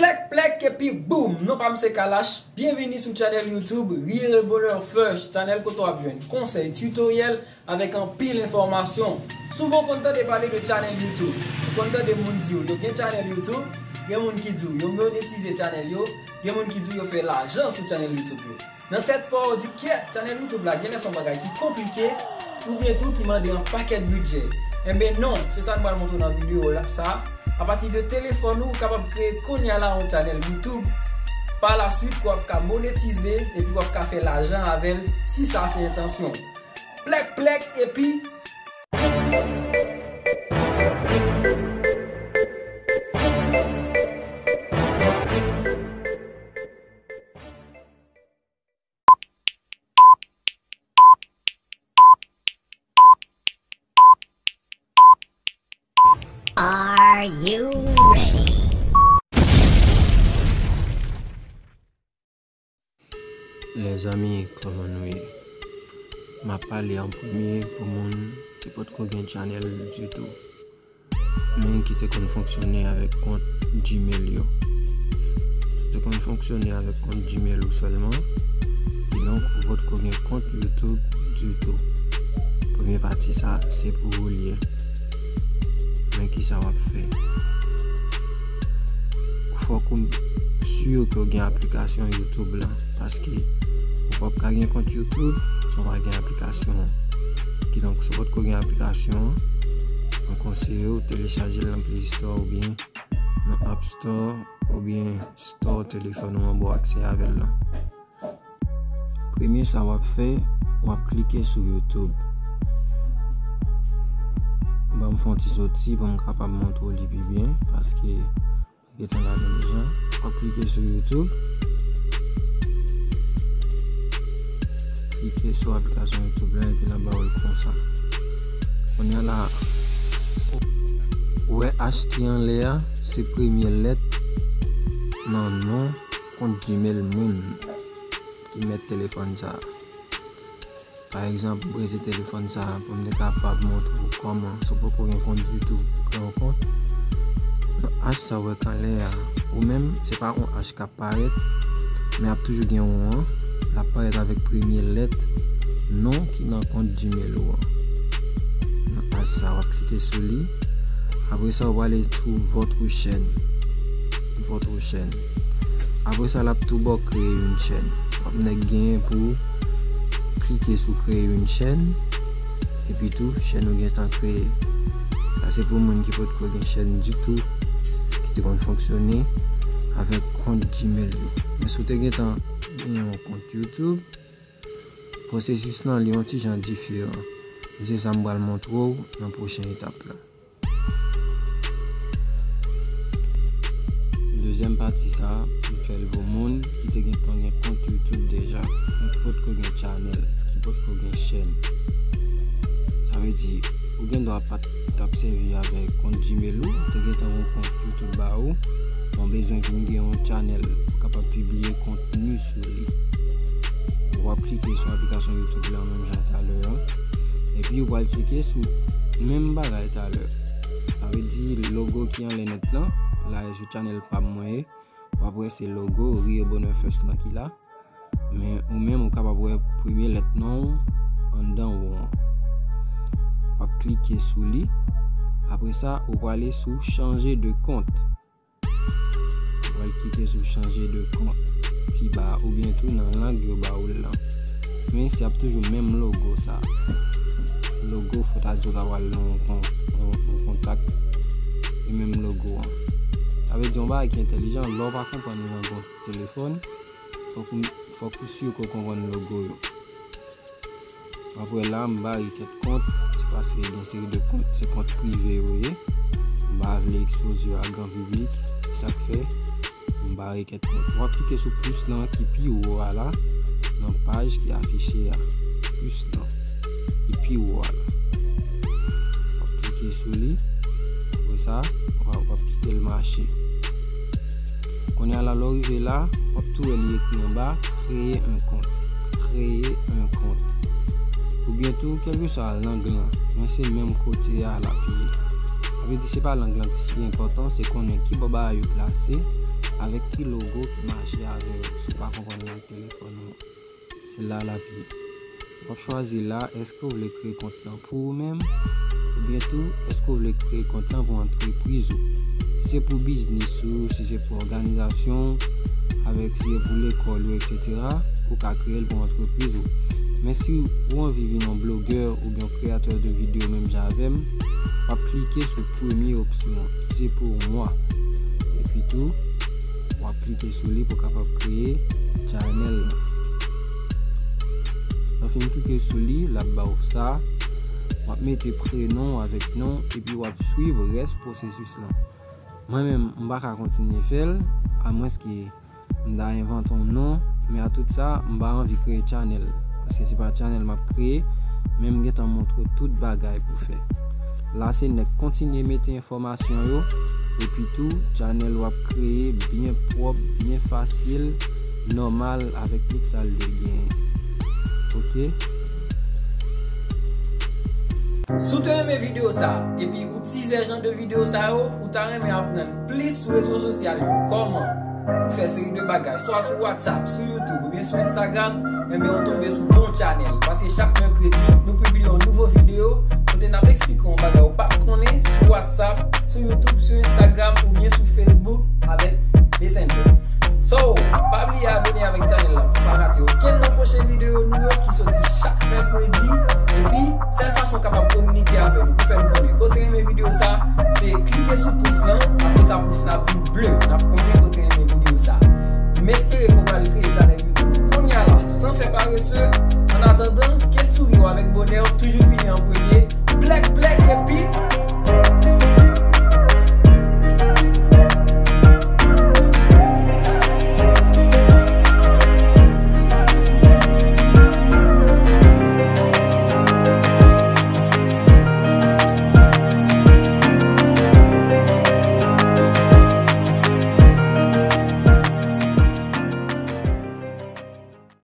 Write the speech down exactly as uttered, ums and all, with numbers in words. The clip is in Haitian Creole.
Plèk plèk epi boum! Non pa m se Kalash. Byenvini sou channel YouTube Rire Bonheur First, channel kote w ap jwenn konsèy, tutoriel avèk anpil enfòmasyon. Souvan w konn tande pale de channel YouTube. Ou konn tande moun di w yo gen channel YouTube, gen moun ki di w yo monetize channel yo, gen moun ki di w yo fè lajan sou channel YouTube yo. Nan tèt pa w, ou di, "Kyèt, channel YouTube la genlè se yon bagay ki konplike, oubyen tou ki mande yon pakèt bidjè." Enben non, se sa n pral montre w nan videyo la, sa. Apati de telefòn ou, ou kapab kreye kounye a la yon channel YouTube. Pa la swit, w ap ka monetize, epi w ap ka fè lajan avè l, si sa se entansyon w. Plèk plèk, epi Are you ready? Lèzanmi, kòman nou ye? M ap pale an premye pou moun ki potko gen channel ditou, men ki te konn fonksyone avèk kont Gmail yo. Ou te konn fonksyone avèk kont Gmail ou sèlman, kidonk ou potko gen kont YouTube ditou. Premye pati sa, se pou ou l ye. Men kisa w ap fè? Fòk ou si ke w gen aplikasyon YouTube la, paske ou p ap ka gen kont YouTube san w pa gen aplikasyon an. Kidonk, si w potko gen aplikasyon an, mwen konseye w telechaje l nan Play Store oubyen nan App Store oubyen Store telefòn ou an ba w aksè avè l lan. Premye sa w ap fè, w ap klike sou YouTube. Ban m fè yon ti soti pou m kapab montre w li pi byen, paske li gentan ladan deja. W ap klike sou YouTube. Klike sou aplikasyon YouTube la, epi l ap ba w l konsa. Kounye a la, ou wè H ki anlè a, se premye lèt nan non kont Gmail moun ki mèt telefòn sa a. Pa egzanp, m prete telefòn sa a pou m te kapab montre w kòman, si w poko gen kont ditou, kreye yon kont. Nan H sa w wè k anlè a, ou menm, se pa yon H k ap parèt, men ap toujou gen yon an, l ap parèt avèk premye lèt non ki nan kont Gmail ou an. Nan H sa, w ap klike sou li. Apre sa, w prale sou votre chaîne. Votre chaîne. Apre sa, l ap tou ba w kreye yon chèn. W ap nèk genyen pou klike sou kreye yon chèn. Epi tou, chèn ou gentan kreye. Sa se pou moun ki potko gen chèn ditou, ki te konn fonksyone avèk kont Gmail yo. Men si w te gentan gen yon kont YouTube, pwosesis lan li yon ti jan diferan. E se sa m pral montre w nan pwochen etap la. Dezyèm pati sa a, m fè l pou moun ki te gentan gen kont YouTube deja, men ki potko gen channel, ki potko gen chèn. Sa vle di, ou gen dwa pa t ap sèvi avèk kont Gmail ou, ou te gentan gen yon kont YouTube ba ou, men w bezwen vin gen yon channel pou w kapab pibliye kontni sou li. W ap klike sou aplikasyon YouTube la menm jan talè a. Epi w pral klike sou menm bagay talè. Sa vle di logo ki anlè nèt lan, la e sou channel pa m mwen ye. W ap wè se logo Rire Bonheur First lan ki la. Men ou menm ou kapab wè premye lèt non w anndan won an. W ap klike sou li. Apre sa, ou prale sou chanje de kont. Ou pral klike sou chanje de kont pi ba a, oubyen tou nan lang yo ba ou l lan. Men se ap toujou menm logo sa. Logo fò ta di w ta pral nan yon kon-, yon, yon kontak, e menm logo an. Sa vle di yon bagay ki entèlijan, lè w pa konprann lang yon telefòn, fòk ou, fòk ou si ke w konprann logo yo. W ap wè la, m bare kèk kont, se paske gen seri de kont, se kont prive yo ye. M pa vle ekspoze yo a gran piblik, se sa k fè m bare kèk kont. W ap klike sou plis lan ki pi wo a la, nan paj ki afiche a. Plis lan ki pi wo a la. W ap klike sou li. Apre sa, w ap, w ap kite l mache. Kounye a la, lè w rive la, w ap tou wè li ekri anba, créer un compte. Créer un compte. Oubyen tou, kèlkeswa lang lan, men se menm kote a l ap ye. Sa vle di, se pa lang lan ki enpòtan, se konnen ki bò bagay yo plase, Avèk ki logo ki mache avè w? Si w pa konprann nan telefòn ou, se la l ap ye. W ap chwazi la, èske w vle kreye kont lan pou ou menm, oubyen tou, èske w vle kreye kont lan pou antrepriz ou? Si se pou biznis ou, si se pou òganizasyon w, avèk si se pou lekòl ou, etsetera, ou ka kreye l pou antrepriz ou. Men si ou anvi vin yon blogè oubyen yon kreyatè de videyo menm jan avè m, w ap klike sou premye opsyon an, ki se pou mwa. Epi tou, w ap klike sou li pou w kapab kreye channel lan. Lè w fin klike sou li, l ap ba w sa. W ap mete prenon w avèk non, epi w ap swiv rès pwosesis lan. Mwen menm, m pa ka kontinye fè l, amwenske m ta envante yon non, men a tout sa, m pa anvi kreye channel, paske se pa channel m ap kreye, men m gentan montre w tout bagay pou fè. La se nèk kontinye mete enfòmasyon yo, epi tou, channel w ap kreye byen pwòp, byen fasil, nòmal avèk tout sa l dwe genyen. Ok? Si w te renmen videyo sa a, epi ou tizè jan de videyo sa yo, ou ta renmen aprann plis sou rezo sosyal yo, kòman pou fè seri de bagay, swa sou WhatsApp, sou YouTube oubyen sou Instagram, enben ou tonbe sou bon channel. Paske chak mèkredi, nou pibliye yon nouvo videyo kote n ap eksplike w yon bagay ou pa t konnen sou WhatsApp, sou YouTube, sou Instagram oubyen sou Facebook avèk